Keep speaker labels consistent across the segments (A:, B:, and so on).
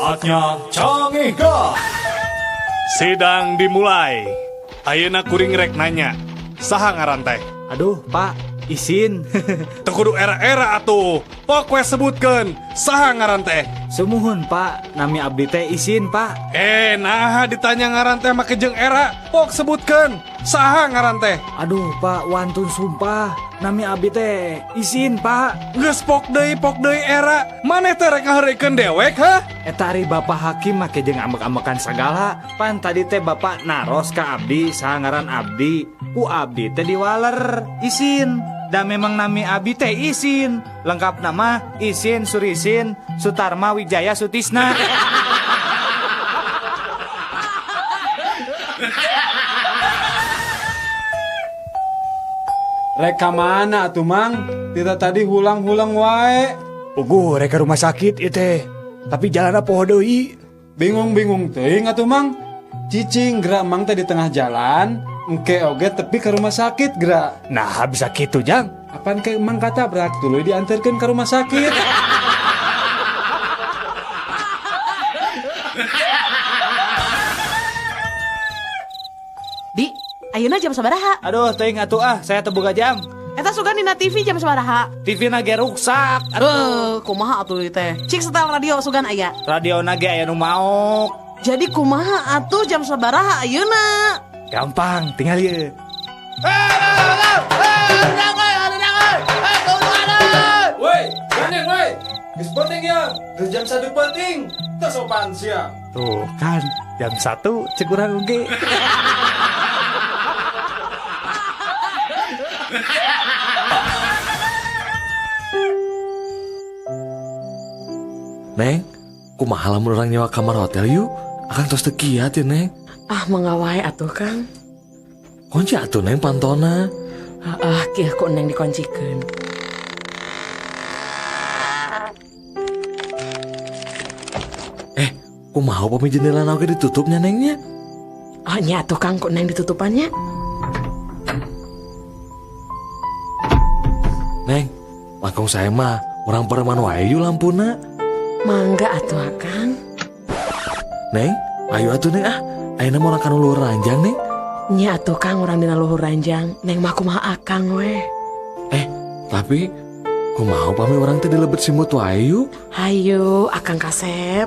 A: Saatnya Cangehgar.
B: Sidang dimulai. Ayeuna kuring rek nanya. Saha ngaran teh?
C: Aduh, Pak, isin.
B: Teu kudu era-era atuh. Pok we sebutkeun. Saha ngaran teh?
C: Sumuhun, Pak. Nami abdi teh isin, Pak.
B: Eh, nah ditanya ngaran teh make jeung era. Pok sebutkeun. Saha ngaran teh?
C: Aduh, Pak, wantun sumpah. Nami abdi teh isin, Pak.
B: Geus pok deui era. Maneh teh rek ngaheureuykeun dewek, ha?
C: Eta ari Bapak hakim make jeung ambek-ambekan sagala. Pan tadi teh Bapak naros ka abdi, saha ngaran abdi. Ku abdi teh diwaler, isin. Da memang nami abdi teh isin. Lengkap nama Isin Surisin Sutarma Wijaya Sutisna.
D: Rek ka mana atuh Mang? Tita tadi hulang-hulang wae.
E: Puguh rek ka rumah sakit ieu teh. Tapi jalanna poho deui.
D: Bingung-bingung teuing atuh Mang. Cicing gerak Mang teh di tengah jalan, engke oge tepi ke rumah sakit gerak.
E: Nah, bisa kitu Jang.
D: Apaan ke Mang katabrak tuluy diantarkeun ke rumah sakit.
F: Di, ayeuna jam sabaraha?
C: Aduh, teuing atuh ah, saya teu boga jam.
F: Eta sugan dina TV jam sabaraha?
C: TV na ge ruksak.
F: Aduh, kumaha atuh ieu teh? Cik setel radio sugan aya.
C: Radio na ge aya nu maok.
F: Jadi kumaha atuh jam sabaraha ayeuna?
C: Gampang, tinggal ieu.
D: Woi, gandeng woi. Geus penting ya. Geus jam 1 penting. Teu sopan sia.
C: Tuh kan, jam 1 cek urang oge.
G: Neng, kumaha lamun urang nyewa kamar hotel yuk? Akang tos teu kiat ya, Neng.
F: Ah, mangga wae atuh, Kang.
G: Kunci atuh, Neng, pantona.
F: Ah, kieu ku Neng dikuncikeun.
G: Eh, kumaha upami jendela oge ditutupnya, Nengnya?
F: Oh, nya atuh, Kang, ku Neng ditutupannya.
G: Neng, langkung saya mah urang pareman wae yuk lampuna.
F: Mangga atuh, Kang.
G: Neng, ayo atuh Neng ah. Ayeuna mah urang kana luhur ranjang, Neng.
F: Nya atuh Kang, urang dina luhur ranjang. Neng mah kumaha akang we.
G: Eh, tapi kumaha upami urang teh dilebet simut wae yuk?
F: Hayu, Akang kasep.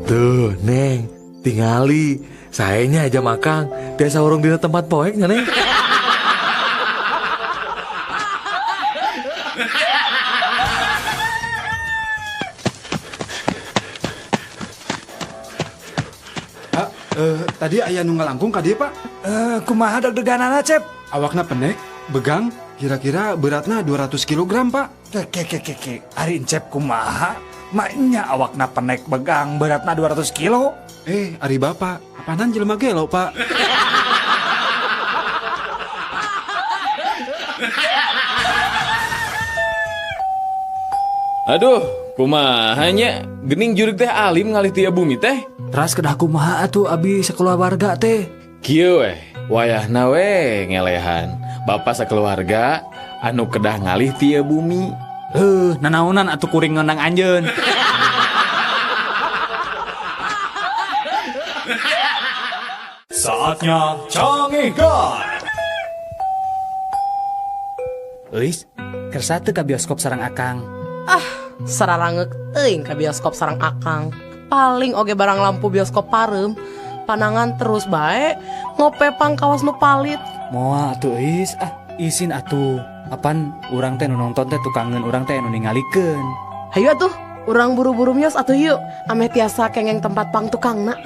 G: Tuh, Neng, tingali. Saenya aja makang, tiasa urung dina tempat poek nya, Neng.
D: Tadi aya nu ngalangkung ka dieu, Pak.
E: Kumaha deg-deganana, Cep?
D: Awakna pendek, begang, kira-kira beratna 200 kilogram, Pak.
E: Ke ke ke ke. Ari Encep kumaha? Maknya awakna penek begang beratna 200 kilo.
D: Eh, ari Bapak, apanan jelema gelo, Pak?
H: Aduh, kumaha nya? Gening jurig teh alim ngalih tia bumi teh.
C: Teras kedah kumaha atuh abi sakeluarga teh?
H: Kieu weh, wayahna we ngelehan. Bapak sakeluarga anu kedah ngalih tia bumi.
C: Nanaonan atuh kuring ngonang anjeun.
A: Saatnya Cangehgar.
C: Euis, kersa teu ka bioskop sareng Akang.
F: Ah, sararangeuk teuing ka bioskop sareng Akang. Paling oge barang lampu bioskop pareum, panangan terus bae, ngope pangkawas nu palit.
C: Moal atuh Euis, ah isin atuh. Apan urang teh nu nonton teh tukangeun urang teh nu ningalikeun.
F: Hayu atuh, urang buru-buru mios atuh yuk, ameh tiasa kengeng tempat pang tukangna.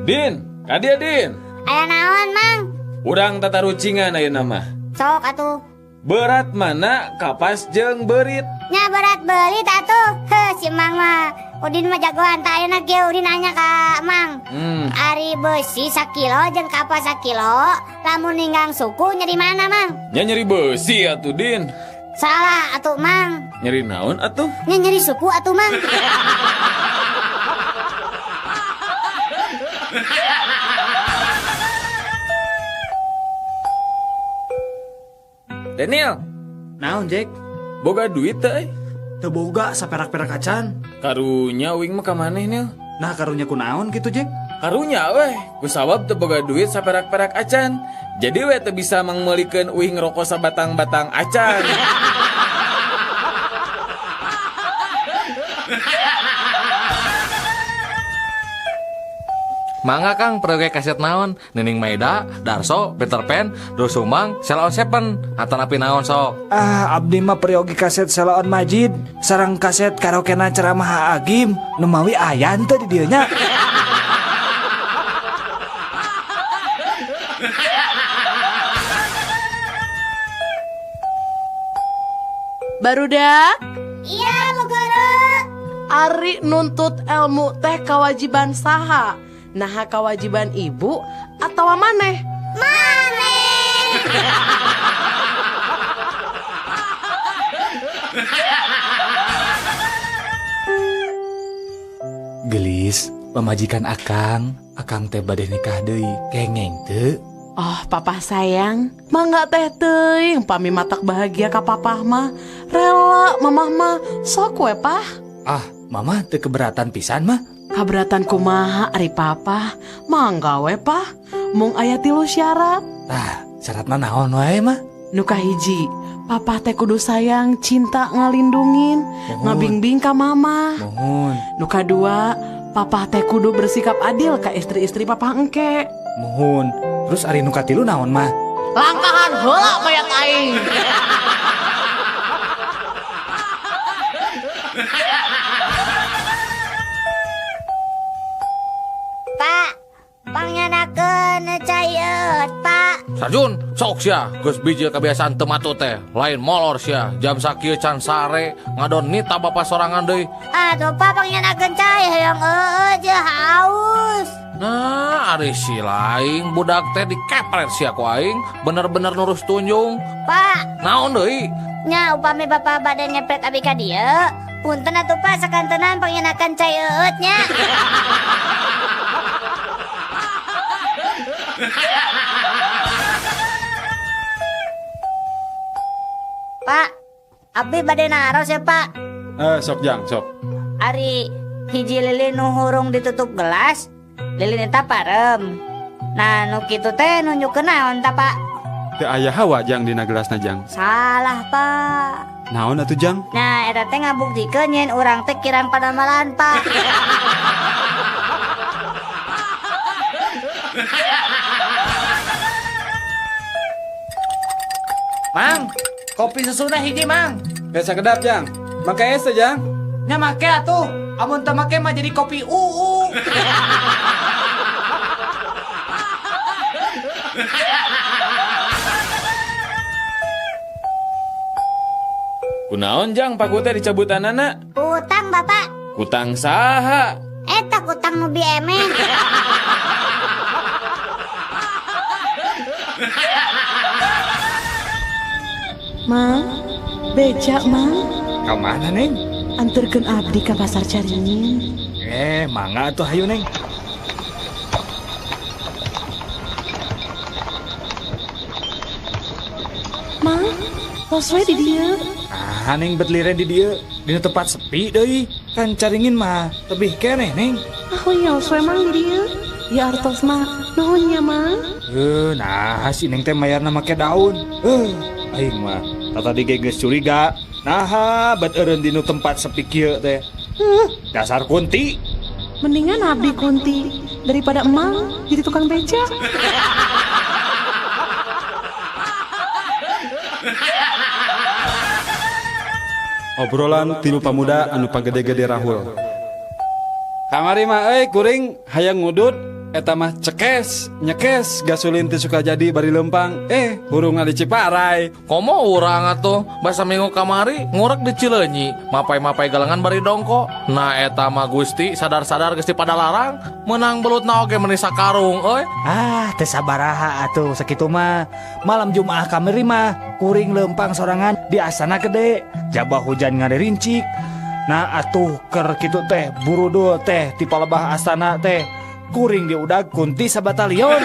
H: Din, kadia Din.
I: Aya naon, Mang?
H: Urang tatarucingan ayeuna mah.
I: Sok atuh.
H: Berat mana kapas jeung beurit?
I: Nya berat beurit atuh. Heuh, si Mang mah. Udin mah jagoan tah ayeuna kieu Udin nanya ka Mang. Ari beusi sakilo jeung kapas sakilo, lamun ninggang suku nyeri mana, Mang?
H: Nya nyeri beusi atuh, Din.
I: Salah atuh, Mang.
H: Nyeri naon atuh?
I: Nya nyeri suku atuh, Mang.
H: Daniel.
C: Naon, Jack?
H: Boga duit teh euy?
C: Teu boga saperak-perak acan.
H: Karunya uing mah ka maneh, Nil.
C: Nah, karunya kunaon kitu, Jack?
H: Karunya weh, kusabab teu boga duit saperak-perak acan. Jadi we teu bisa mangmeulikeun uing rokok sabatang-batang acan.
G: Mangga Kang, proyek kaset naon? Nining Maida, Darso, Peter Pan, Doel Sumbang, Sheila on Seven, atanapi naon sok?
E: Ah, abdi mah peryogi kaset Sheila on Majid, sareng kaset karaokena ceramah Agim, nu mawi aya teu di dieu nya.
F: Barudak?
I: Iya, Bu Guru.
F: Ari nuntut ilmu teh kewajiban saha? Naha kewajiban ibu atau maneh?
I: Maneh.
E: Gelis, pamajikan akang, akang teh bade nikah deui, kengeng teu?
F: Oh, papa sayang, mangga teh teuing pami matak bahagia ka papah mah. Rela mamah mah, sok we pah.
E: Ah, mama teu keberatan pisan mah.
F: Kaberatan kumaha ari papa, mangga we pah. Mung aya 3 syarat.
E: Tah, syaratna naon wae mah?
F: Nu kahiji, papa teh kudu sayang, cinta ngalindungin, ngabingbing ka mama.
E: Mohon.
F: Nu kadua, papa teh kudu bersikap adil ka istri-istri papa engke.
E: Mohon. Terus ari nu katilu naon mah?
F: Langkahan heula mayat aing.
I: Pak, pangyanakeun cai eut, Pak.
G: Sarjun, sok sia, geus bijil kebiasaan teu matut teh. Lain molor sia, jam sakieu can sare, ngadon nita bapa sorangan deui.
I: Aduh, Pak, pangyanakeun cai hoyong eueuh jeung haus.
G: Nah, ari si lain budak teh dikepret sia ku aing, bener-bener nurus tunjung.
I: Pak,
G: naon deui?
I: Nya upami bapa bade ngepret abi ka dieu, punten atuh Pak sakantenan pangyanakeun cai eueut nya. Pak, abdi bade naros ya Pak.
D: Sok jang, sok.
I: Ari hiji lilin nu hurung ditutup gelas, lilin eta parem. Nah, nu kitu teh nunjukkeun naon ta Pak?
D: Teu aya hawa jang dina gelasna jang.
I: Salah Pak.
D: Naon atuh jang?
I: Nah, eta teh ngabuktikeun nyen urang teh kirang padamalan Pak.
C: Mang, kopi susuna hiji Mang.
D: Biasa kedap jang. Make es teh jang.
C: Nya make atuh. Amun teu make mah jadi kopi UU.
H: Kunaon jang paku teh dicabutanana?
I: Utang Bapak.
H: Kutang saha?
I: Eta kutang nu biemeh.
F: Mang, beca Mang.
E: Ka mana Neng?
F: Anterkeun abdi ka pasar Caringin.
E: Mangga atuh hayu Neng.
F: Mang, tos we di dieu.
E: Ah, Neng bet liren di dieu, dina tempat sepi deui. Kan Caringin mah tebih keneh Neng.
F: Ah, wios we Mang di dieu. Ya artos mah, nuhun nya Mang.
E: Nah si Neng teh mayarna make daun. Aing mah tadi ge geus curiga. Naha bet eureun dinu tempat sepi kieu teh. Dasar kunti.
F: Mendingan abdi kunti daripada emang jadi tukang beca.
D: Obrolan tilu pamuda anu pagede-gede rahul. Kamari mah euy kuring hayang ngudut eta mah cekes, nyekes gasolin teu suka jadi bari lempang. Hurungna di Ciparai.
G: Komo urang atuh basa minggu kamari ngurek di Cileunyi, mapai-mapai galengan bari dongko. Nah eta mah Gusti sadar-sadar geus dipadalarang, meunang belutna oge meuni sakarung euy.
E: Ah, teu sabaraha atuh sakitu mah. Malam Jumaah kamari mah kuring lempang sorangan di Astana Gede. Jabah hujan ngaririncik. Nah atuh keur kitu teh burudul teh ti palebah Astana teh. Kuring diudag kunti sabatalion.